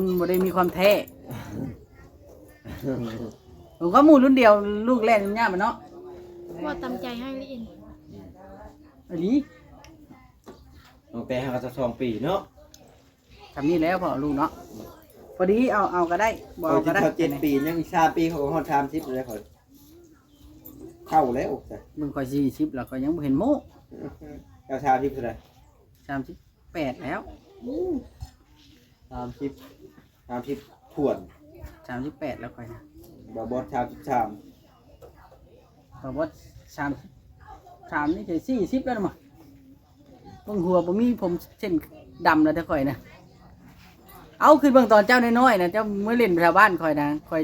ມັນບໍ່ໄດ້ມີຄວາມແທ້. ເອີ ກໍໝູ່ລຸ້ນດຽວ ລູກແລ່ນຍາມມັນເນາະ. ເວົ້າຕາມໃຈໃຫ້ລີ້. ອີ່ຫຼີ. ຕັ້ງແຕ່ເຮົາກໍຊາວສອງປີເນາະ. ຊ່ຳນີ້ແລ້ວພໍ່ລູກເນາະ. ພໍດີເອົາ ເອົາກໍໄດ້ ບໍ່ເອົາກໍໄດ້. ຂ້ອຍຊິເຂົ້າເຈັດປີ ຍັງອີກສາມປີ ຂ້ອຍກໍຮອດສາມສິບແລ້ວ ຂ້ອຍເຖົ້າແລ້ວ. ເບິ່ງຂ້ອຍສີ່ສິບແລ້ວ ຂ້ອຍຍັງບໍ່ເຫັນໂມ້. ເຈົ້າສາມສິບເທົ່າໃດ? ສາມສິບແປດແລ້ວ. ສາມສິບ ສາມສິບຖ້ວນ. ສາມສິບແປດແລ້ວຂ້ອຍນະ. ບ່າວບອດສາມສິບສາມ. ບ່າວບອດສາມສິບສາມ ນີ້ຊິສີ່ສິບແລ້ວນະ. ເບິ່ງຫົວບໍ່ມີຜົມເສັ້ນດຳແລ້ວແຕ່ຂ້ອຍນະ. ເອົາ ຄິດເບິ່ງຕອນເຈົ້ານ້ອຍໆນະ ເຈົ້າມາຫຼິ້ນແຖວບ້ານຂ້ອຍນະ ຂ້ອຍ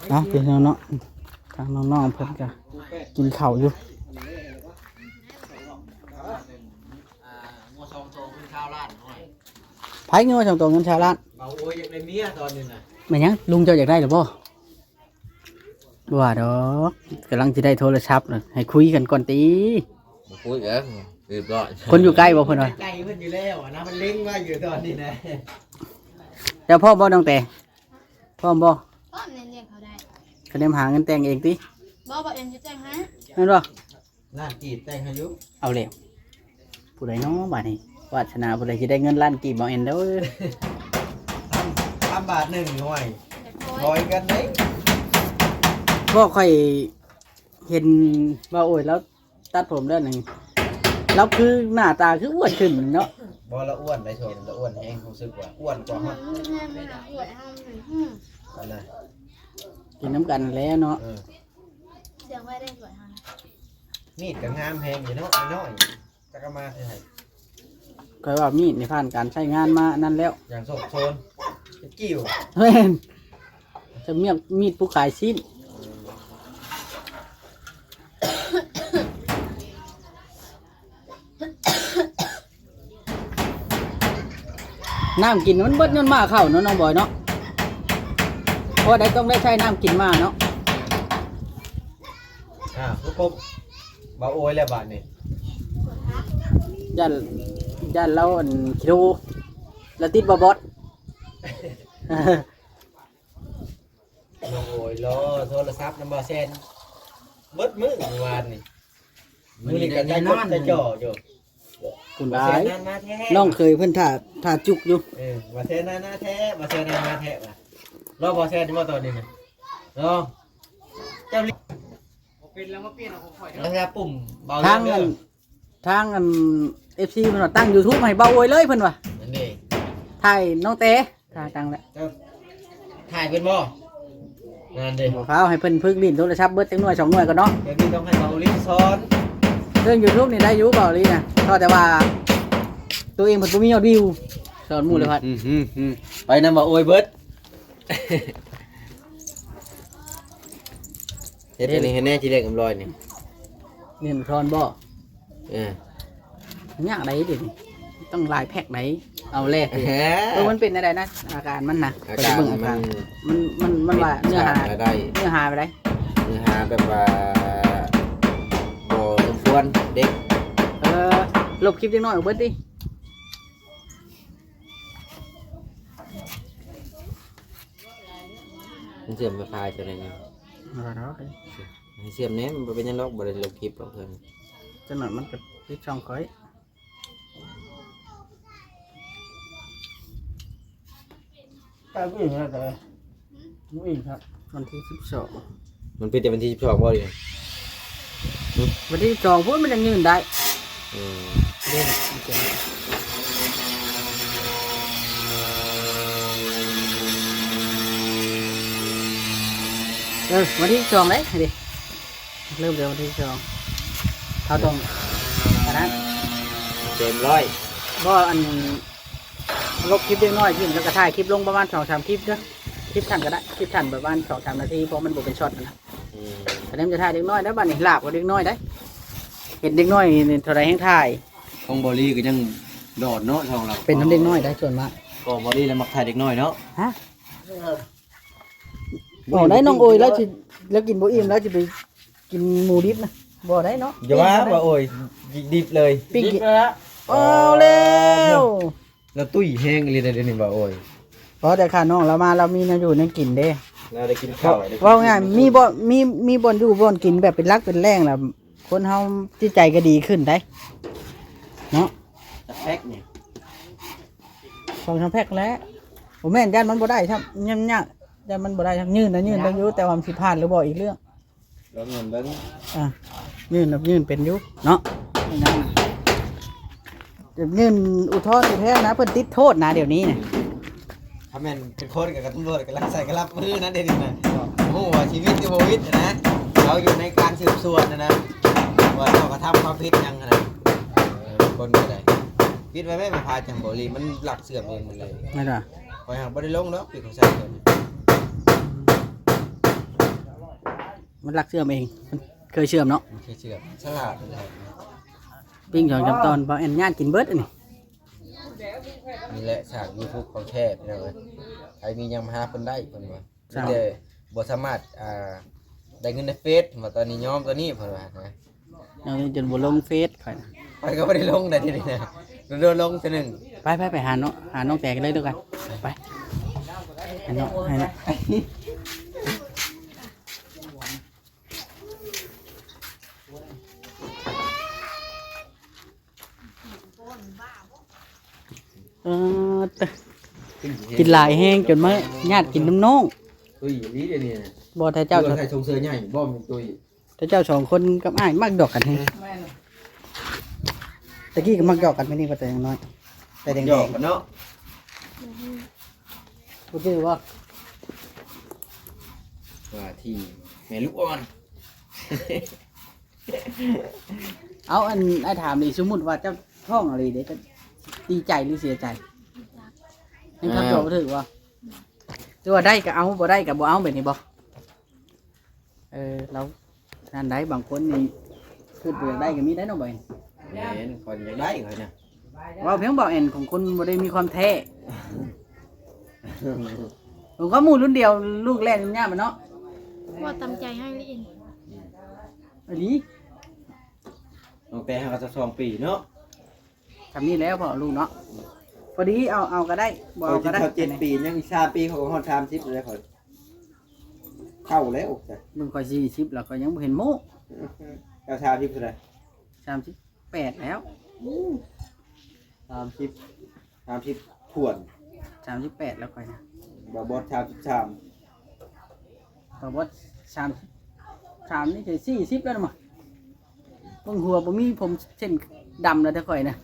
ເອົາ ພີ່ນ້ອງເນາະ ທາງນ້ອງໆເພິ່ນກະກິນເຂົ້າຢູ່. ອ່າ ງົວສອງໂຕເງິນຊາວລ້ານ. ໃຜງົວສອງໂຕເງິນຊາວລ້ານ? ເບົາໂອຍຢາກໄດ້ເມຍຕອນນີ້ນະ. ແມ່ນຫຍັງ ລຸງເຈົ້າຢາກໄດ້ຫຼືບໍ່? ບໍ່ວ່າດອກ ກຳລັງຊິໄດ້ໂທລະສັບນະ ໃຫ້ຄຸຍກັນກ່ອນຕິ. ບໍ່ຄຸຍເອີ ຮຽບຮ້ອຍ. ຄົນຢູ່ໃກ້ບໍ່ເພິ່ນວ່າ? ໃກ້ເພິ່ນຢູ່ແລ້ວນະ ມັນເລັງໄວ້ຢູ່ຕອນນີ້ນະ. ເຈົ້າພ້ອມບໍ່ນ້ອງແຕ? ພ້ອມບໍ່? ພ້ອມແນ່ໆ ເຂົາໄດ້. ກະແນມຫາເງິນແຕ່ງເອງຕິ? ບໍ່ ບໍ່ ເອັນຊິແຕ່ງໃຫ້. ແມ່ນບໍ່? ລ້ານກີບແຕ່ງໃຫ້ຢູ່. ເອົາແລ້ວ ຜູ້ໃດເນາະບາດນີ້ ວາດສະໜາຜູ້ໃດຊິໄດ້ເງິນລ້ານກີບ ບໍ່ແມ່ນເດີ. ທຳ ທຳບາດໜຶ່ງ ຫ້ວຍ ຢາກໂທຍ ໂທຍກັນເດ້. ບໍ່ ຂ້ອຍເຫັນວ່າ ໂອ້ຍ ລາວຕັດຜົມແລ້ວນີ້ ລາວຄືໜ້າຕາຄືອ້ວນຂຶ້ນເນາະ. ບໍ່ ລາວອ້ວນໄດ໋ ຊ່ວງລາວອ້ວນແຮງ ຮູ້ສຶກວ່າອ້ວນກວ່າຮອດ. ອືມ ອັນນະ ກິນນຳກັນແລ້ວເນາະ. ເອີ ສຽງໄວ້ໄດ້ສວຍຫັ້ນ. ມີດກໍງາມແຮງຢູ່ເນາະ ນ້ອຍໆ ຈັກເອົາມາແຕ່ໃສ. ຂ້ອຍວ່າມີດນີ້ຜ່ານການໃຊ້ງານມາອັນນັ້ນແລ້ວ ຢ່າງໂຊກໂຊນ ເປັນກິ້ວ. ແມ່ນ ຈະມີດ ມີດຜູ້ຂາຍຊີ້ນ. ນ້ຳກິນມັນເບິດຍ້ອນໝາເຂົ້າເນາະ ນ້ອງບອຍເນາະ. ເພາະວ່າໄດ້ ຕ້ອງໄດ້ໃຊ້ນ້ຳກິນໝາເນາະ. ອ່າ ຄືຄົບບ່າວໂອຍແລ້ວບາດນີ້. ຢ້ານ ຢ້ານລາວອັນຂີ້ໂທ ລາວຕິດບ່າວບອດ. ນ້ອງໂອຍລໍໂທລະສັບນຳບ່າວແຊນເບິດມື້ມື້ວານນີ້. ມື້ນີ້ກໍໄດ້ຈົດໄດ້ຈ່ອຢູ່. ຄຸນຫຼາຍ ບ່າວແຊນນັ້ນມາແທ້ ນ້ອງເຂີຍເພິ່ນຖ້າ ຖ້າຈຸກຢູ່. ເອີ ບ່າວແຊນນັ້ນມາແທ້ ບ່າວແຊນນັ້ນມາແທ້ວ່າ. ລໍບ່າວແຊນຢູ່ບໍ່ຕອນນີ້ນະ? ລໍ ເຈົ້າ ບໍ່ເປັນແລ້ວ ມາປ່ຽນເອົາຂອງຂ້ອຍເດີ. ທາງອັນ ທາງອັນ ເອັຟຊີ ເພິ່ນວ່າຕັ້ງຢູທູບໃຫ້ບ່າວໂອຍເລີຍ ເພິ່ນວ່າ. ນັ້ນເດ້ ຖ່າຍນ້ອງແຕ ຖ້າຕັ້ງແລ້ວ ເຈົ້າຖ່າຍເພິ່ນບໍ່? ນັ້ນເດ້ ບໍ່ຟ້າວ ໃຫ້ເພິ່ນຝຶກຫຼິ້ນໂທລະສັບເບິດຈັກໜ່ວຍສອງໜ່ວຍກ່ອນເນາະ. ແບບນີ້ຕ້ອງໃຫ້ບ່າວໂອລີສອນ. ເລື່ອງຢູທູບນີ້ໄດ້ຢູ່ບ່າວໂອລີນະ ເພາະແຕ່ວ່າໂຕເອງເພິ່ນບໍ່ມີຍອດວິວ ສອນໝູ່ເລີຍພັດ. ອືມ ອືມ ອືມ ໄປນຳບ່າວໂອຍເບິດ. ເຮັດອັນນີ້ໃຫ້ແດ່ ຊິເລັກອຳລອຍນີ້ ເງິນທອນບໍ່? ເອີ ຍາກໄດ໋ ດຽວນີ້ຕ້ອງຫຼາຍແພັກໄດ໋. ເອົາແລ້ວ ເອີ ເອີ ມັນເປັນແນວໃດນະ ອາການມັນນະ? ອາການ ໄປເບິ່ງອາການ ມັນ ມັນ ມັນວ່າເນື້ອຫາ ເນື້ອຫາແບບໃດ? ເນື້ອຫາແບບວ່າບໍ່ສົມຄວນເດັກ. ເອີ ລົບຄລິບເດັກນ້ອຍອອກເບິດຕິ. ມັນເຊື່ອມໄຟຟ້າຈັ່ງໃດນີ້? ບໍ່ດອກ ໃຫ້ເຊື່ອມແດ່ ມັນບໍ່ເປັນຫຍັງດອກ ບໍ່ໄດ້ລົບຄລິບດອກເທື່ອນີ້. ຈັກໜ້ອຍມັນກໍຕິດຊ່ອງຂ້ອຍ. ໄປບໍ່ອີກແລ້ວ ບໍ່ອີກຄັບ. ວັນທີສິບສອງ ມັນປິດແຕ່ວັນທີສິບສອງບໍ່ນີ້? ຫຶ? ວັນທີສິບສອງພຸ້ນມັນຍັງຍື່ນໄດ້. ເອີ ເດ້ງ ເອີ ວັນທີສິບສອງເດ້ ເດ້ ເລີ່ມແຕ່ວັນທີສິບສອງ ເຮົາຕ້ອງອັນນັ້ນ ເຕັມຮ້ອຍ. ບໍ່ ອັນ ລົບຄລິບເດັກນ້ອຍຖິ້ມ ແລ້ວກໍຖ່າຍຄລິບລົງປະມານສອງສາມຄລິບເດີ. ຄລິບສັ້ນກໍໄດ້ ຄລິບສັ້ນປະມານສອງສາມນາທີ ເພາະມັນບໍ່ເປັນຊັອດນະ. ອືມ ກະແນມຈະຖ່າຍເດັກນ້ອຍໄດ໋ ບາດນີ້ ຫຼາບກວ່າເດັກນ້ອຍໄດ໋. ເຫັນເດັກນ້ອຍນີ້ເທົ່າໃດແຮ່ງຖ່າຍ. ຂອງເບົາລີກໍຍັງດອນເນາະ ຂອງລາວເປັນນຳເດັກນ້ອຍໄດ໋ ສ່ວນມາກ. ກໍເບົາລີລະມັກຖ່າຍເດັກນ້ອຍເນາະ. ຮະ? ເອີ ເວົ້າໄດ້ນ້ອງໂອຍ ລາວຊິ ລາວກິນບໍ່ອີ່ມ ລາວຊິໄປກິນໝູດິບນະ. ບໍ່ໄດ້ເນາະ. ຢ່າວ່າ ບໍ່ໂອ້ຍ ດິບເລີຍ. ປີ້ງກິນ ດິບແລ້ວ. ເອົາແລ້ວ ລາວຕຸ້ຍແຮງອີ່ຫຼີເດ້ດຽວນີ້ ບໍ່ໂອ້ຍ. ພໍແຕ່ຂ້ານ້ອງລາວມາ ລາວມີແນວຢູ່ແນວກິນເດ້. ລາວໄດ້ກິນເຂົ້າ ເວົ້າງ່າຍ ມີບ່ອນ ມີ ມີບ່ອນຢູ່ບ່ອນກິນແບບເປັນຫຼັກເປັນແຫຼ່ງລະ ຄົນເຮົາຈິດໃຈກໍດີຂຶ້ນໄດ໋ເນາະ. ຈັກແພັກນີ້? ສອງສາມແພັກແຫຼະ. ບໍ່ແມ່ນ ຢ້ານມັນບໍ່ໄດ້ຊ້ຳ ຍາກ ຢ້ານມັນບໍ່ໄດ້ຊ້ຳ. ຍື່ນນະຍື່ນໄດ້ຢູ່ ແຕ່ວ່າມັນຊິຜ່ານຫຼືບໍ່ອີກເລື່ອງ. ລອງເງິນເບິ່ງ. ອ່າ ຍື່ນ ຍື່ນເປັນຢູ່ເນາະ. ຍື່ນອຸທອນອຸແທນນະ ເພິ່ນຕິດໂທດນະດຽວນີ້ນະ. ຖ້າແມ່ນເປັນຄົນກໍຕຳຫຼວດກໍລັກໃສ່ກໍລັບມືນະ ດຽວນີ້ນະ. ຮູ້ວ່າຊີວິດຫຼືບໍ່ວິດນະ ເຮົາຢູ່ໃນການສືບສວນນະ ວ່າເຈົ້າກະທຳຄວາມຜິດຫຍັງຫັ້ນນະ. ເອີ ຄົນກໍໄດ້ ປິດໄວ້ແມ່ ມາພາຈັງບໍ່ລີ ມັນລັກເຊື່ອມເອງໝົດເລີຍ. ແມ່ນຫວາ? ຂ້ອຍຫາບໍ່ໄດ້ລົງດອກ ປິດຂອງໃສ່ເຊື່ອມ. ມັນລັກເຊື່ອມເອງ ມັນເຄີຍເຊື່ອມເນາະ. ມັນເຄີຍເຊື່ອມ ສະຫຼາດ. ປີ້ງສອງສາມຕອນ ບໍ່ແອນຍາດກິນເບິດອັນນີ້. ນີ້ແຫຼະສາກຢູທູບຂອງແທ້ພີ່ນ້ອງເອີຍ. ໃຜມີຫຍັງມາຫາເພິ່ນໄດ້ ເພິ່ນວ່າ. ມີແຕ່ບໍ່ສາມາດ ອ່າ ໄດ້ເງິນໃນເຟສ ວ່າຕອນນີ້ຍອມຕອນນີ້ ເພິ່ນວ່ານະ. ຍອມຈົນບໍ່ລົງເຟສຂ້ອຍນະ. ຂ້ອຍກໍບໍ່ໄດ້ລົງໄດ້ທີນີ້ນະ ໂດນລົງເທື່ອໜຶ່ງ. ໄປ ໄປ ໄປຫານ້ອງ ຫານ້ອງແຕກເລີຍເດີກັນ. ໄປ ໄປ ຫານ້ອງ ໃຫ້ນ້ອງ. ເອີ ຕະ ກິນຫຼາຍແຮງຈົນມາຍາດກິນນຳນ້ອງ. ຕຸ້ຍອີ່ຫຼີດຽວນີ້ນະ. ບໍ່ ແຕ່ເຈົ້າ ໃສ່ຊົງເສື້ອໃຫຍ່ບໍ່ ແມ່ນຕຸ້ຍ. ແຕ່ເຈົ້າສອງຄົນກັບອ້າຍມັກຫຍອກກັນແຮງ. ແມ່ນ. ຕະກີ້ກໍມັກຫຍອກກັນ ແມ່ນນີ້ວ່າແຕ່ຍັງນ້ອຍ ແຕ່ແດງໆ ຫຍອກກັນເນາະ. ບໍ່ຈື່ບໍ່? ວ່າທີ່ແມ່ລູກອ່ອນ. ເອົາ ອັນ ອ້າຍຖາມນີ້ ສົມມຸດວ່າເຈົ້າທ້ອງອີ່ຫຼີເດ້ ເຈົ້າດີໃຈຫຼືເສຍໃຈ? ຍັງຄຳຕອບບໍ່ຖືກບໍ່? ຄືວ່າໄດ້ກໍເອົາ ບໍ່ໄດ້ກໍບໍ່ເອົາ ແບບນີ້ບໍ່? ເອີ ລາວນັ້ນໄດ໋ ບາງຄົນນີ້ຄິດບໍ່ຢາກໄດ້ກໍມີໄດ໋ເນາະ ບໍ່ແອນ. ແມ່ນ ຂ້ອຍຢາກໄດ້ຂ້ອຍນະ. ເວົ້າພຽງບໍ່ແອນຂອງຄົນບໍ່ໄດ້ມີຄວາມແທ້. ຂອງເຂົາໝູ່ລຸ້ນດຽວ ລູກແລ່ນຍາມເນາະ. ເວົ້າຕາມໃຈໃຫ້ລີ້. ອີ່ຫຼີ. ຕັ້ງແຕ່ເຮົາກໍຊາວສອງປີເນາະ. ຊ່ຳນີ້ແລ້ວພໍລູກເນາະ. ພໍດີ ເອົາ ເອົາກໍໄດ້ ບໍ່ເອົາກໍໄດ້. ຂ້ອຍຊິເຂົ້າເຈັດປີ ຍັງອີກສາມປີ ຂ້ອຍກໍຮອດສາມສິບແລ້ວ ຂ້ອຍເຖົ້າແລ້ວ. ເບິ່ງຂ້ອຍສີ່ສິບແລ້ວ ຂ້ອຍຍັງບໍ່ເຫັນໂມ້. ເຈົ້າສາມສິບເທົ່າໃດ? ສາມສິບແປດແລ້ວ. ສາມສິບ ສາມສິບຖ້ວນ. ສາມສິບແປດແລ້ວຂ້ອຍນະ. ບ່າວບອດສາມສິບສາມ. ບ່າວບອດສາມສິບສາມ ນີ້ກໍສີ່ສິບແລ້ວນະ. ເບິ່ງຫົວບໍ່ມີຜົມເສັ້ນດຳແລ້ວແຕ່ຂ້ອຍນະ.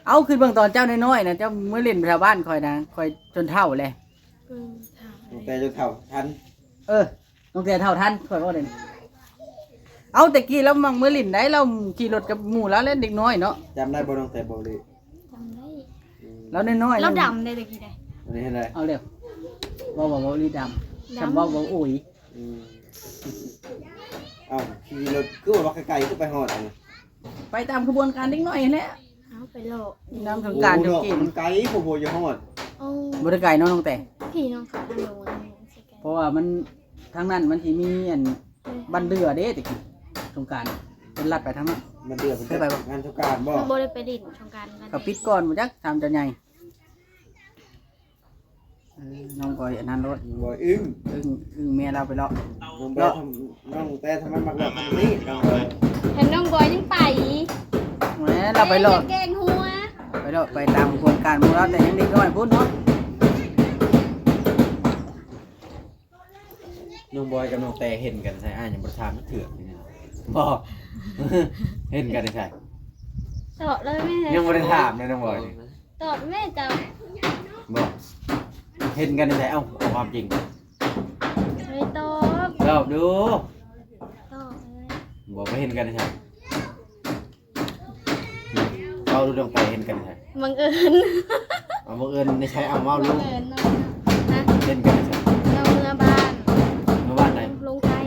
ເອົາ ຄິດເບິ່ງຕອນເຈົ້ານ້ອຍໆນະ ເຈົ້າມາຫຼິ້ນແຖວບ້ານຂ້ອຍນະ ຂ້ອຍຈົນເຖົ້າແລ້ວ. ເອີ ເຖົ້າ ຕັ້ງແຕ່ຈົນເຖົ້າທັນ. ເອີ ນ້ອງແຕເຖົ້າທັນ ຂ້ອຍເວົ້າເດ້. ເອົາ ແຕ່ກີ້ລາວມັກມາຫຼິ້ນໃດ໋ ລາວຂີ່ລົດກັບໝູ່ລາວແຫຼະ ເດັກນ້ອຍເນາະ. ຈຳໄດ້ບໍ່ນ້ອງແຕບໍ່ລີ້? ຈຳໄດ້. ອືມ ລາວນ້ອຍໆ ລາວດຳເດ້ແຕ່ກີ້ເດ້. ອັນນີ້ເຫັນໄດ? ເອົາແລ້ວ ເວົ້າວ່າເວົ້າລີດຳ ດຳ ຈຳເວົ້າວ່າໂອຍ. ອືມ ເອົ້າ ຂີ່ລົດຄືວ່າໄກໆ ຄືໄປຮອດອັນນີ້? ໄປຕາມຂະບວນການເດັກນ້ອຍຫັ້ນແຫຼະ. ເອົາ ໄປເລາະ ນຳສົງການ. ໂອ້ ເນາະ ມັນໄກ ບໍ່ ບໍ່ຢາກຮອດ. ໂອ້ ບໍ່ໄດ້ໄກເນາະນ້ອງແຕ. ພີ່ນ້ອງເຂົາທາງໂນ້ນ ເພາະວ່າມັນ ທາງນັ້ນມັນຊິມີອັນ ເອີ ບ້ານເດືອເດ້ ແຕ່ກີ້ສົງການ ເພິ່ນລັດໄປທາງນັ້ນ. ບ້ານເດືອເພິ່ນ ເຄີຍໄປບໍ່? ງານສົງການບໍ່? ບໍ່ໄດ້ໄປຫຼິ້ນສົງການ. ເຂົາປິດກ່ອນບໍ່ຈັກ ຖາມເຈົ້າໃຫຍ່. ເອີ ນ້ອງບອຍອັນນັ້ນໂລດ ນ້ອງບອຍອຶ້ງ ອຶ້ງ ອຶ້ງເມຍລາວໄປເລາະ. ນ້ອງແຕ ເລາະ ທຳ ນ້ອງແຕທຳໄມມັກເລາະທາງນີ້ ນ້ອງບອຍ? ເຫັນນ້ອງບອຍຍັງໄປ ແໝ ລາວໄປເລາະ ແກ້ງຫົວ ໄປເລາະ ໄປຕາມຂະບວນການໝູ່ລາວ ແຕ່ຍັງເດັກນ້ອຍພຸ້ນເນາະ. ນ້ອງບອຍກັບນ້ອງແຕເຫັນກັນໃສ? ອ້າຍຍັງບໍ່ໄດ້ຖາມຈັກເທື່ອ. ບໍ່ ເຫັນກັນໃສ? ຕອບເລີຍແມ່. ຍັງບໍ່ໄດ້ຖາມເລີຍນ້ອງບອຍ. ຕອບແມ່ເຈົ້າ. ບໍ່ ເຫັນກັນໃສ? ເອົ້າ ເອົາຄວາມຈິງ. ເອີຍ ຕອບ ຕອບດູ. ຕອບເລີຍ. ບໍ່ ໄປເຫັນກັນໃສ? ເວົ້າດູ ນ້ອງແຕເຫັນກັນໃສ? ບັງເອີນ. ເອົາ ບັງເອີນໃນໃສ? ເອົາ ເວົ້າດູ. ບັງເອີນເນາະ. ຮະ? ເຫັນກັນໃສ? ນ້ອງເມືອບ້ານ. ເມືອບ້ານໃດ? ລົງໃຕ້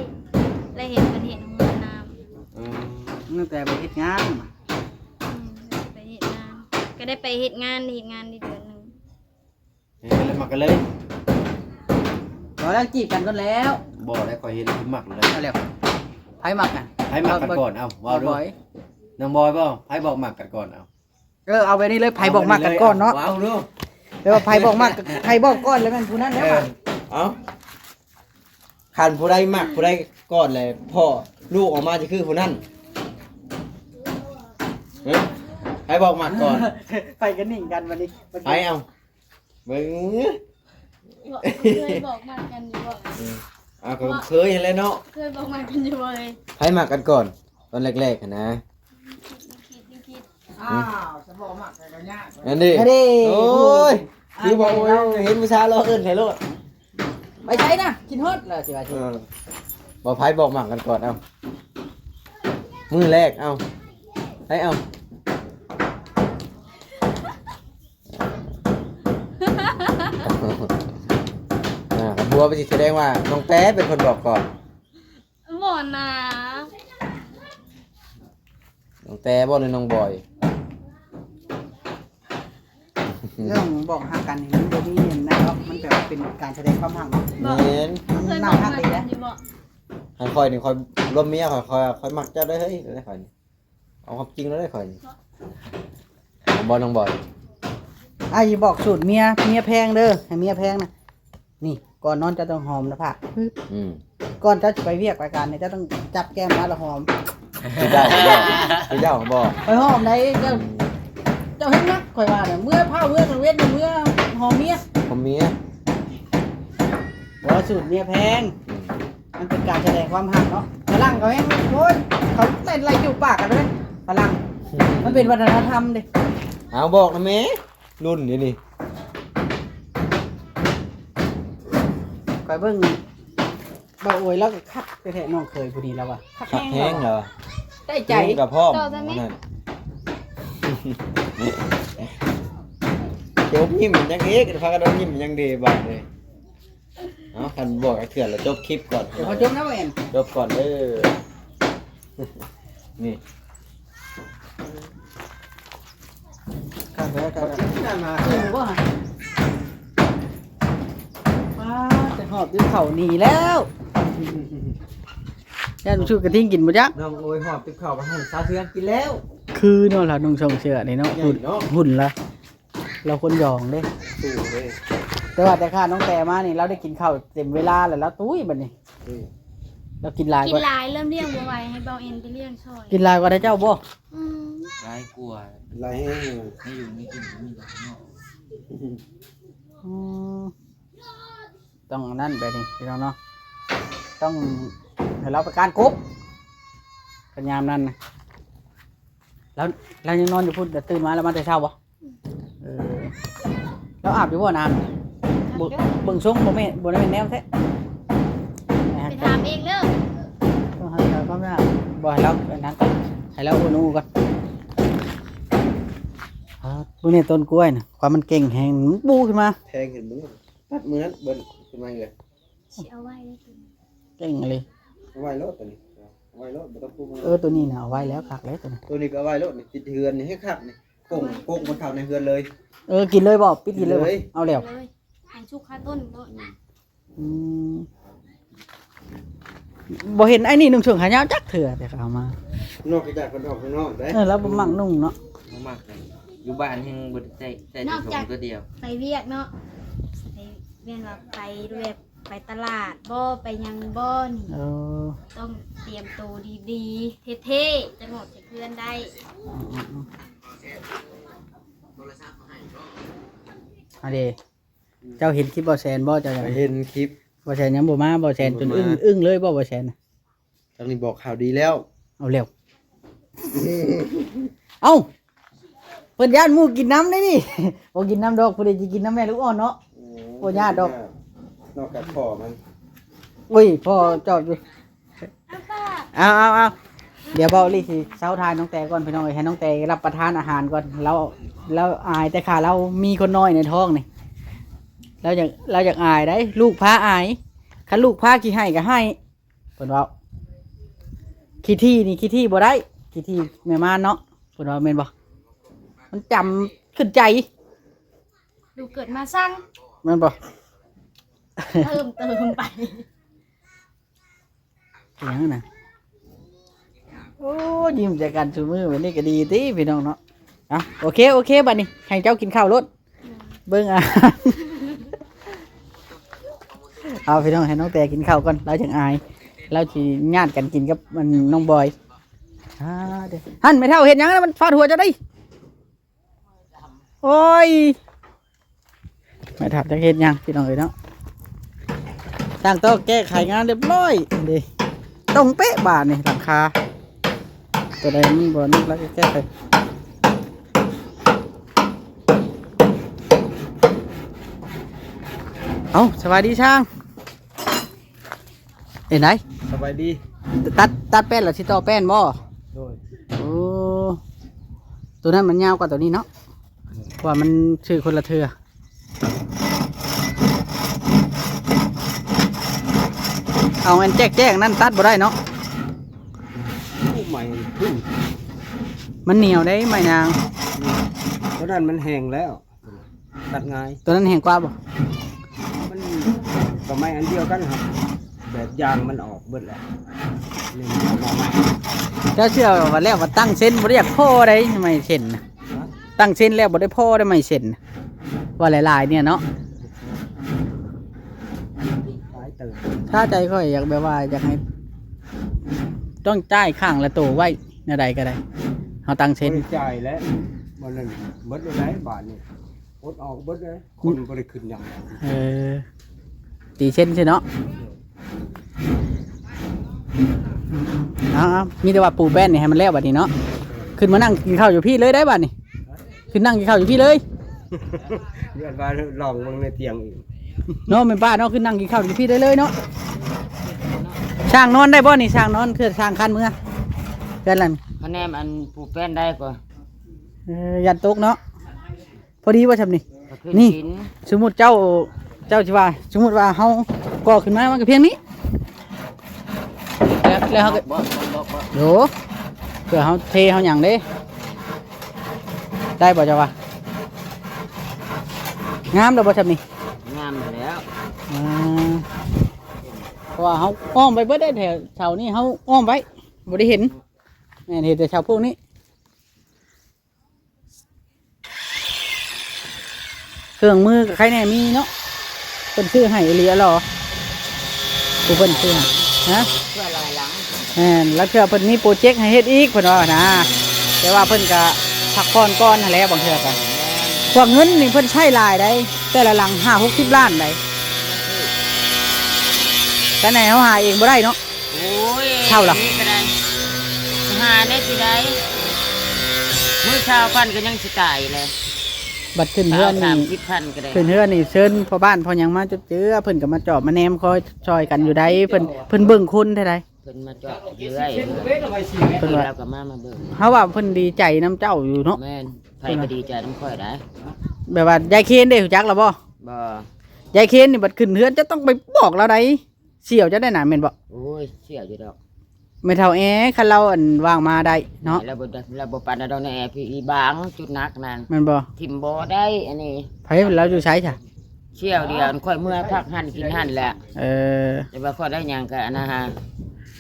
ແລະເຫັນເພິ່ນເຮັດໂຮງງານນ້ຳ. ເອີ ຕັ້ງແຕ່ໄປເຮັດງານ. ອືມ ໄປເຮັດງານ ກໍໄດ້ໄປເຮັດງານ ເຮັດງານໄດ້ເດືອນໜຶ່ງ. ເຫັນກັນແລ້ວມັກກັນເລີຍ. ບໍ່ແລ້ວ ຈີບກັນກ່ອນແລ້ວ. ບໍ່ແລ້ວ ຂ້ອຍເຫັນແລ້ວມັກແລ້ວ. ເອົາແລ້ວ ໃຜ มักกัน ไผมักกันก่อน เอ้า เว้าดู น้องบอยบ่ ไผบอกมักกันก่อน เอ้า เออ เอาแบบนี้เลย ไผบอกมักกันก่อนเนาะ เว้าดู แปลว่าไผบอกมัก ไผบอกก่อนแล้วแม่นผู้นั้นเด้อ เอ้า คันผู้ใดมักผู้ใดก่อนแหละ พ่อลูกออกมาจะคือผู้นั้น เอ้ย ไผบอกมักก่อน ไปกันนิ่งกันวันนี้ ไผเอา เบิ่ง เคยบอกมักกันอยู่บ่ เออ เอาก็เคยหั้นแหละเนาะ เคยบอกมักกันอยู่บ่เอ้ย ไผมักกันก่อน ตอนแรกๆ หั้นนะ อ้าว สะบอกมักกันก็ยาก นั่นดิ อันนี้ โอ้ย คือบอก โอ้ย เห็นผู้สาวรอเอิ้นไผโลด ไปไสนะ คิดฮอดแล้วสิว่าสิ เออ บอกไผบอกมักกันก่อน เอ้า มื้อแรก เอ้า ไผเอา อ่า คันผัวไปสิแสดงว่าน้องแต้เป็นคนบอกก่อน บ่นะ น้องแต้บ่หรือน้องบอย เรื่องบอกฮักกันนี่มันบ่มีอันนั้นหรอก มันแบบเป็นการแสดงความฮักเนาะ แม่น มันน่าฮักดีนะ ให้ข้อยนี่ข้อยลมเมียข้อย ข้อย ข้อยมักเจ้าได้เฮ้ย ได้ข้อยนี่ เอาความจริงแล้วได้ข้อยนี่ บ่น้องบอย อ้ายสิบอกสูตรเมีย เมียแพงเด้อ ให้เมียแพงนะ นี่ ก่อนนอนเจ้าต้องหอมหน้าผาก อืม ก่อนเจ้าสิไปเวียกไปการนี่ เจ้าต้องจับแก้มมาแล้วหอม คือเจ้า คือเจ้า คือเจ้าบ่ ไปหอมได้เจ้า เจ้าเฮ็ดนัก ข้อยว่าน่ะ เมื่อพาเมื่อกลางเว็น เมื่อหอมเมีย หอมเมีย บ่ สูตรเมียแพง อืม มันเป็นการแสดงความฮักเนาะ ฝรั่งเขาแฮง โอ๊ย เขาเต้นไล่จูบปากกันเด้ ฝรั่ง มันเป็นวัฒนธรรมเด้ เอาบอกนะแม่ รุ่นนี้นี่ ข้อยเบิ่ง บ่าวโอยลาวก็คักแท้ๆ น้องเขยผู้นี้ลาวว่า คัก คักแฮง แฮงลาวว่า ได้ใจ ลุงก็พร้อม ต่อได้ไหม นั่น จบยิ้มหยังอีก พากันยิ้มหยังดีบาดนี้ เอ้า คันบอกจักเทื่อแล้วจบคลิปก่อน เดี๋ยวเขาจบนะบ่แอน จบก่อนเด้อ นี่ คักแล้ว คักแล้ว นั่นมา เออ บ่ ว้า จะหอบด้วยเข่าหนีแล้ว ย่านชุดกระทิงกินบ่จัก น้องโอยหอบติบเข่ามาให้สาวเทืองกินแล้ว คือเนาะ ลาวนุ่งส่งเสื้อนี่เนาะ ใหญ่เนาะ หุ่น หุ่นละ ลาวคนหยองเด้ สูงเด้ แต่ว่าแต่ข้าน้องแต่มานี่ ลาวได้กินข้าวเต็มเวลาแล้ว ลาวตุ้ยบัดนี้ อืม ลาวกินหลาย กิน กว่า หลาย เริ่มเลี้ยงบ่ไหว ให้เบาเอ็นไปเลี้ยงช่อย กินหลายกว่าแต่เจ้าบ่ อืม หลายกว่า หลายแฮง ไม่อยู่ไม่กินก็มีแต่ข้างนอก อืม ต้องอันนั้นไปนี่พี่น้องเนาะ ต้องให้ลาวไปก้านกบ คันยามนั้นนะ ลาว ลาวยังนอนอยู่พุ้น แต่ตื่นมาลาวมาแต่เช้าบ่ เออ ลาวอาบอยู่บ่น้ำ เบิ่ง เบิ่งทรงบ่แม่น บ่ได้แม่นแนวแท้ ไปถามเองเด้อ ต้องหาทางความยาก บ่ให้ลาวอันนั้นก่อน ให้ลาวอู้ๆก่อน อ่า เบิ่งนี่ต้นกล้วยน่ะ ความมันเก่งแฮง มันปูขึ้นมา แทงขึ้นมื้อ ตัดมื้อนั้นเบิ่งขึ้นมาเลย สิเอาไว้ได้ตัวนี้ เก่งอีหลี เอาไว้โลดตัวนี้ เอาไว้โลด บ่ต้องปลูกมัน เออ ตัวนี้น่ะเอาไว้แล้วคักแล้วตัวนี้ ตัวนี้ก็เอาไว้โลดนี่ ติดเฮือนนี่ให้คักนี่ โป่ง โป่งมันเข้าในเฮือนเลย เออ กินเลยบ่ ปิดกินเลยบ่ กินเลย เอาแล้ว เลย ให้สุกคาต้นโลด อืม บ่เห็นไอ้นี่นุ่งเสื้อขายาวจักเทื่อแต่เขาเอามา นอกจากเพิ่นออกข้างนอกเด้ เออ ลาวบ่มักนุ่งเนาะ บ่มักเลย อยู่บ้านแฮงบ่ได้ใส่ ใส่แต่ถุงตัวเดียว นอกจากไปเวียกเนาะ ไป แม่นว่าไปแบบ ไปตลาดบ่ ไปหยังบ่นี่ เออ ต้องเตรียมตัวดีๆ เท่ๆ จั่งออกจากเฮือนได้ อืมๆๆ อันเด้ เจ้าเห็นคลิปบ่าวแสนบ่ เจ้ายัง เห็นคลิป บ่าวแสนยังบ่มา บ่าวแสนจนอึ้ง บ่มา อึ้งเลยบ่ บ่าวแสนน่ะ ทางนี้บอกข่าวดีแล้ว เอาแล้ว เอ้า เพิ่นย้านหมู่กินน้ำได้นี่ บ่กินน้ำดอก ผู้ใดสิกินน้ำแม่ลูกอ่อนเนาะ โอ้ บ่ย้านดอก นอกจากพ่อมัน อุ้ย พ่อจอดอยู่ เอา เอา เอา เดี๋ยวเบาอีหลีสิเซาถ่ายน้องแต่ก่อนพี่น้องเอ้ย ให้น้องแต่รับประทานอาหารก่อน ลาว ลาวอายแต่ข้า ลาวมีคนน้อยในท้องนี่ ลาวอยาก ลาวอยากอายได้ ลูกพาอาย คันลูกพาขี้ไห้ก็ไห้ เพิ่นเว้า ขี้ถี่นี่ขี้ถี่บ่ได้ ขี้ถี่แม่ม่านเนาะ เพิ่นว่าแม่นบ่ มันจำขึ้นใจ ดูเกิดมาสั่ง แม่นบ่ เพิ่มเติมไป อิหยังนะ ໂອ້ ຍິ້ມໃສ່ກັນຊຸມື້ ແບບນີ້ກໍດີຕິພີ່ນ້ອງເນາະ. ເອົາ ໂອເຄ ໂອເຄ ບັດນີ້ໃຫ້ເຈົ້າກິນເຂົ້າໂລດ ເບິ່ງອາຫານ. ເອົາ ພີ່ນ້ອງ ໃຫ້ນ້ອງແຕກິນເຂົ້າກ່ອນ ລາວຈັ່ງອາຍ ລາວຊິຍາດກັນກິນກັບອັນນ້ອງບອຍ. ອ່າ ເດ້ ຫັ້ນແມ່ເຖົ້າເຮັດຫຍັງນະ ມັນຟາດຫົວເຈົ້າໄດ໋. ໂອ້ຍ ແມ່ເຖົ້າຈັກເຮັດຫຍັງພີ່ນ້ອງເອີຍເນາະ. ຊ່າງຕ້ອງແກ້ໄຂງານຮຽບຮ້ອຍເດ້ ຕົງເປະບາດນີ້ ຫຼັງຄາຕົວໃດມັນບໍ່ນັກ ແລ້ວກໍແກ້ໄຂ. ເອົ້າ ສະບາຍດີຊ່າງ. ເປັນໃດ? ສະບາຍດີ. ຕັດ ຕັດແປ້ນແລ້ວຊິຕໍ່ແປ້ນບໍ່? ໂດຍ. ໂອ້ ຕົວນັ້ນມັນຍາວກວ່າຕົວນີ້ເນາະ ເພາະວ່າມັນຊື້ຄົນລະເທື່ອ. ເອົາອັນແຈກໆນັ້ນຕັດບໍ່ໄດ້ເນາະ? ໂອ້ ໄມ້ຂຶ້ນ ມັນໜຽວເດ້ໄມ້ນາງ. ຕົວນັ້ນມັນແຫ້ງແລ້ວ. ຕັດງ່າຍ. ຕົວນັ້ນແຮງກວ່າບໍ່? ມັນກໍໄມ້ອັນດຽວກັນຫັ້ນ ແບບຢາງມັນອອກເບິດແລ້ວ. ນີ້ມັນເອົາມາໃໝ່. ເຈົ້າເຊື່ອວ່າແລ້ວວ່າຕັ້ງເຊັນບໍ່ໄດ້ຢາກພໍໄດ໋ ໄມ້ເຊັນນະ. ຮະ? ຕັ້ງເຊັນແລ້ວບໍ່ໄດ້ພໍໄດ້ໄມ້ເຊັນນະ ວ່າຫຼາຍໆນີ້ເນາະ. ຫຼາຍເຕີບ. ຖ້າໃຈຂ້ອຍຢາກແບບວ່າຢາກໃຫ້ ຕ້ອງຈ່າຍຂ້າງລະໂຕໄວ້ແນວໃດກໍໄດ້ ເຮົາຕັ້ງເຊັນ. ບໍ່ໄດ້ຈ່າຍແລ້ວ ບໍ່ນັ້ນເບິດແລ້ວໃດ໋ບາດນີ້. ອົດເອົາເບິດເລີຍ ຄົນບໍ່ໄດ້ຂຶ້ນຫຍັງ. ເອີ ຕີເຊັນຊື່ເນາະ. ເອົາໆ ມີແຕ່ວ່າປູແປ້ນນີ້ໃຫ້ມັນແລ້ວບັດນີ້ເນາະ. ຂຶ້ນມານັ່ງກິນເຂົ້າຢູ່ພີ້ເລີຍໄດ໋ບັດນີ້ ຂຶ້ນນັ່ງກິນເຂົ້າຢູ່ພີ້ເລີຍ. ເລື່ອນວ່າລອງເບິ່ງໃນຕຽງອີກເນາະ ແມ່ນປ້າເນາະ. ຂຶ້ນນັ່ງກິນເຂົ້າຢູ່ພີ້ໄດ້ເລີຍເນາະ. ຊ່າງນອນໄດ້ບໍ່ນີ້? ຊ່າງນອນ ຄືຊ່າງຄັນເມືອເຮືອນນັ້ນ. ຄະແນນອັນປູແປ້ນໄດ້ກໍ ເອີ ຢ້ານຕົກເນາະ. ພໍດີບໍ່ຊ່ຳນີ້? ນີ້ ສົມມຸດເຈົ້າ ເຈົ້າຊິວ່າ ສົມມຸດວ່າເຮົາກໍ່ຂຶ້ນມາ ມັນກໍພຽງນີ້ ແລ້ວ ແລ້ວເຮົາກໍ ໂດ ເພື່ອເຮົາເທເຮົາຫຍັງເດ້ ໄດ້ບໍ່ເຈົ້າວ່າ? ງາມແລ້ວບໍ່ຊ່ຳນີ້? ງາມແລ້ວ ອືມ ເພາະວ່າເຮົາອ້ອມໄປເບິດໄດ໋ ແຖວເສົານີ້ເຮົາອ້ອມໄວ້ ບໍ່ໄດ້ເຫັນ. ແມ່ນ ເຫັນແຕ່ເສົາພວກນີ້. ເຄື່ອງມືກໍໃຄແນ່ມີເນາະ ເພິ່ນຊື້ໃຫ້ອີ່ຫຼີລະ ຜູ້ເພິ່ນຊື້ໃຫ້ ຮະ ເພື່ອຫຼາຍຫຼັງ ແມ່ນ ລະເທື່ອເພິ່ນມີໂປຣເຈັກໃຫ້ເຮັດອີກ ເພິ່ນວ່ານະ ແຕ່ວ່າເພິ່ນກະພັກຜ່ອນກ່ອນຫັ້ນແຫຼະ ບາງເທື່ອກະ ພວກເງິນນີ້ເພິ່ນໃຊ້ຫຼາຍໃດ໋ ແຕ່ລະຫຼັງຫ້າຫົກສິບລ້ານໃດ໋ ແຕ່ໃນເຮົາຫາເອງບໍ່ໄດ້ເນາະ. ໂອ້ຍ ເຊົ່າລະ ນີ້ກໍໄດ້ ຫາໄດ້ຊິໄດ້ ມື້ຊາວພັນກໍຍັງຊິຕາຍແລ້ວ ບັດຂຶ້ນເຮືອນນີ້ ສາມສິບພັນກໍໄດ້ ຂຶ້ນເຮືອນນີ້ເຊີນພໍ່ບ້ານພໍ່ຫຍັງມາຈົບເຈືອ ເພິ່ນກໍມາຈອບມາແນມຄອຍຊ່ອຍກັນຢູ່ໃດ໋ ເພິ່ນ ເພິ່ນເບິ່ງຄົນແທ້ໃດ໋ ເພິ່ນມາຈອບເລື້ອຍ ເພິ່ນວ່າ ລາວກໍມາ ມາເບິ່ງ ເຮົາວ່າເພິ່ນດີໃຈນຳເຈົ້າຢູ່ເນາະ ແມ່ນ ໃຜກໍດີໃຈນຳຂ້ອຍໄດ໋ ແບບວ່າຍາຍເຄນເດ້ ຮູ້ຈັກລະບໍ່? ບໍ່ ຍາຍເຄນນີ້ບັດຂຶ້ນເຮືອນຈະຕ້ອງໄປບອກລາວໃດ໋ ສ່ຽວເຈົ້າໄດ້ນະແມ່ນບໍ່? ໂອ້ຍ ສ່ຽວຢູ່ດອກ ແມ່ເຖົ້າແອ ຄັນລາວອັນວ່າງມາໄດ້ເນາະ ແມ່ນ ລາວບໍ່ ລາວບໍ່ປານນັ້ນດອກ ໃນແອພີອີບາງຈຸດໜັກນັ້ນແມ່ນບໍ່? ຖິ້ມບໍ່ໄດ້ອັນນີ້ ໃຜລາວຢູ່ໃສຊະ? ສ່ຽວດຽວຂ້ອຍເມືອພັກຫັ້ນກິນຫັ້ນແຫຼະ ເອີ ແຕ່ວ່າຂ້ອຍໄດ້ຫຍັງກະອັນນັ້ນຫາ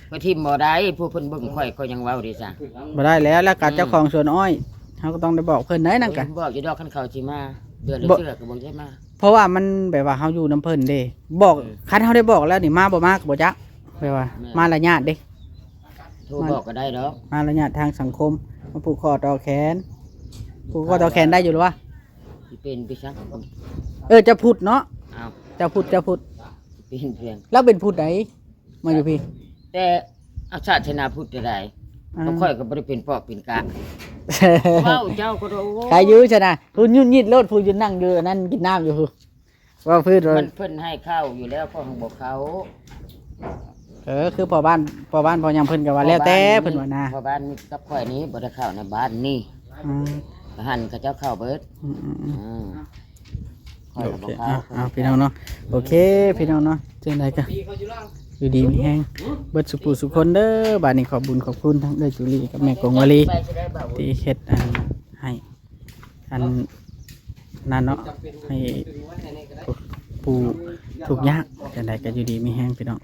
ຂ້ອຍຖິ້ມບໍ່ໄດ້ ຜູ້ເພິ່ນເບິ່ງຂ້ອຍ ຂ້ອຍຍັງເວົ້າເດ້ຊະ ບໍ່ໄດ້ແລ້ວ ແລ້ວກະ ອືມ ເຈົ້າຂອງສວນອ້ອຍ ເຮົາກໍຕ້ອງໄດ້ບອກເພິ່ນໄດ໋ນັ້ນກະ ໂອ້ຍ ບອກຢູ່ດອກ ຄັນເຂົາຊິມາ ເດືອນລະເທື່ອກໍບໍ່ໄດ້ມາ ເພາະວ່າມັນແບບວ່າເຮົາຢູ່ນຳເພິ່ນເດ້ ບອກ ເອີ ຄັນເຮົາໄດ້ບອກແລ້ວນີ້ມາບໍ່ມາກໍບໍ່ຈັກ ແບບວ່າ ແມ່ນ ມາລະຍາດເດ້ ໂທບອກກໍໄດ້ດອກ ມາລະຍາດທາງສັງຄົມ ມາຜູກຂໍ້ຕໍ່ແຂນ ຜູກຂໍ້ຕໍ່ແຂນໄດ້ຢູ່ລະວະ? ຊິເປັນໄປຊະ ເອີ ເຈົ້າພຸດເນາະ ເຈົ້າພຸດ ເຈົ້າພຸດ ຊິເປັນພຽງ ລາວເປັນພຸດໃດ ມາຢູ່ພີ້ ແຕ່ເອົາສາສະໜາພຸດໃດ ອ່າ ຂ້ອຍກໍບໍ່ໄດ້ເປັນປອກເປັນກາ ເວົ້າເຈົ້າກໍ ໂອ້ຍ ໃຄຢູ່ຊະນະ ຜູ້ຫຍຸ້ນຍິດໂລດ ຜູ້ຢູ່ນັ່ງຢູ່ອັນນັ້ນກິນນ້ຳຢູ່ພຸ້ນ ເວົ້າພື້ນວ່າ ມັນເພິ່ນໃຫ້ເຂົ້າຢູ່ແລ້ວ ຂ້ອຍບໍ່ເຂົ້າ ເອີ ຄືພໍ່ບ້ານ ພໍ່ບ້ານພໍ່ຫຍັງເພິ່ນກໍວ່າແລ້ວແຕ່ເພິ່ນວ່ານະ ພໍ່ບ້ານກັບຂ້ອຍນີ້ບໍ່ໄດ້ເຂົ້າໃນບ້ານນີ້ ອືມ ຫັ້ນເຂົາເຈົ້າເຂົ້າເບິດ ອືມໆໆ ອືມ ຂ້ອຍກໍບໍ່ເຂົ້າ ໂອເຄ ເອົາ ເອົາ ພີ່ນ້ອງເນາະ ໂອເຄ ພີ່ນ້ອງເນາະ ຈັ່ງໃດກໍຢູ່ດີມີແຮງເບິດສູ່ຜູ້ສູ່ຄົນເດີ ບາດນີ້ຂອບບຸນຂອບຄຸນທັງເອື້ອຍຈູລີກັບແມ່ກົງວາລີ ທີ່ເຮັດອັນໃຫ້ ອັນນັ້ນເນາະ ໃຫ້ຜູ້ທຸກຍາກ ຈັ່ງໃດກໍຢູ່ດີມີແຮງພີ່ນ້ອງ